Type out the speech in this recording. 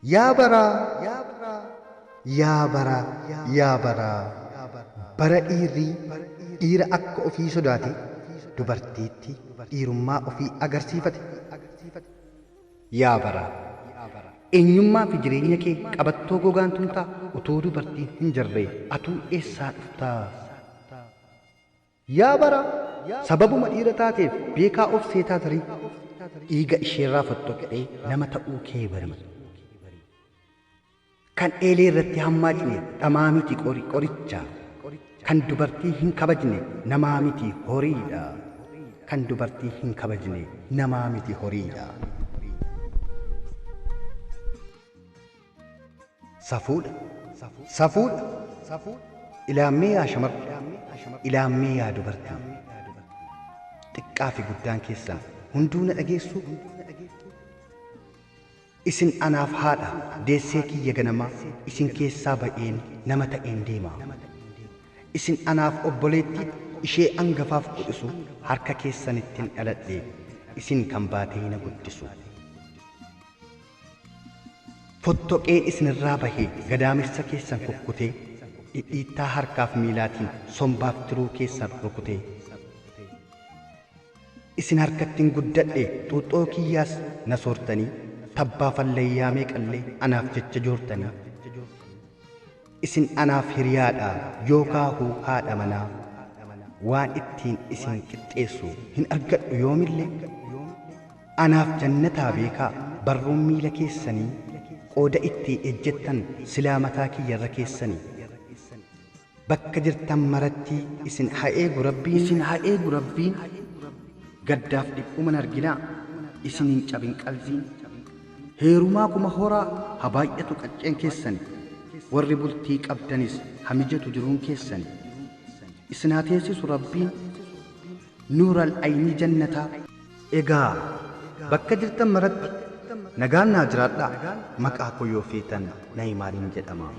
Yaa baraa, yaa baraa, yaa baraa, bara dhiirri dhiira akka ofii sodaate dubartiitti dhiirummaa ofii agarsiifate. Yaa baraa, eenyummaa fi jireenya kee qabattoo gogaan tumtaa utuu dubartiin hin jirre atuu eessaa dhuftaa? Yaa baraa, sababuma dhiira taateef beekaa of seetaa tarii dhiiga isheerraa fottoqxee nama ta'uu kee bari. Kan eelee irratti hammaacne dhamaa miti qoricha. Kan dubartii hin kabajne namaa miti horiidha. Kan dubartii hin kabajne namaa miti horiidha. Safuudha. Safuudha. Ilaammee yaa shamarra. Ilaammee yaa dubartii. Xiqqaa fi guddaan keessan hunduu na dhageessuu? Isin anaaf haadha deessee kiyya ganamaa isin keessaa ba'een nama ta'een deema. Isin anaaf obboleettii ishee angafaaf quxisu harka keessanittin dhaladhe isin kan baatee na guddisu. Fottoqeen isinirraa bahee gadaamessa keessan kukkutee dhidhiittaa harkaaf miilaatiin sombaaf tiruu keessan rukutee. Isin harkattin guddadhe xuuxxoo kiyyaas na soortanii tabbaa fallayyaa meeqallee anaaf jecha joortanii. Isin anaaf hiriyaadha yookaahuu haadha manaa waan ittiin isin qixxeessu hin argadhu yoomillee. Anaaf jannataa beekaa barruun miila keessanii qooda ittiin ejjettan silaa mataa kiyyarra keessanii. Bakka jirtan maratti isin haa eegu Rabbiin, isin haa eegu Rabbiin, gaddaaf dhiphuman arginaa isin hin cabin qalbiin. Heerumaa kuma horaa haa baay'atu qacceen keessani, warri bultii qabdanis haa mijatu jiruun keessani. Isin haa teessisu Rabbiin nuural aynii jannataa. Egaa bakka jirtan maratti nagaan naa jiraadhaa, maqaa koo yoo feetan Nayimaariin jedhama.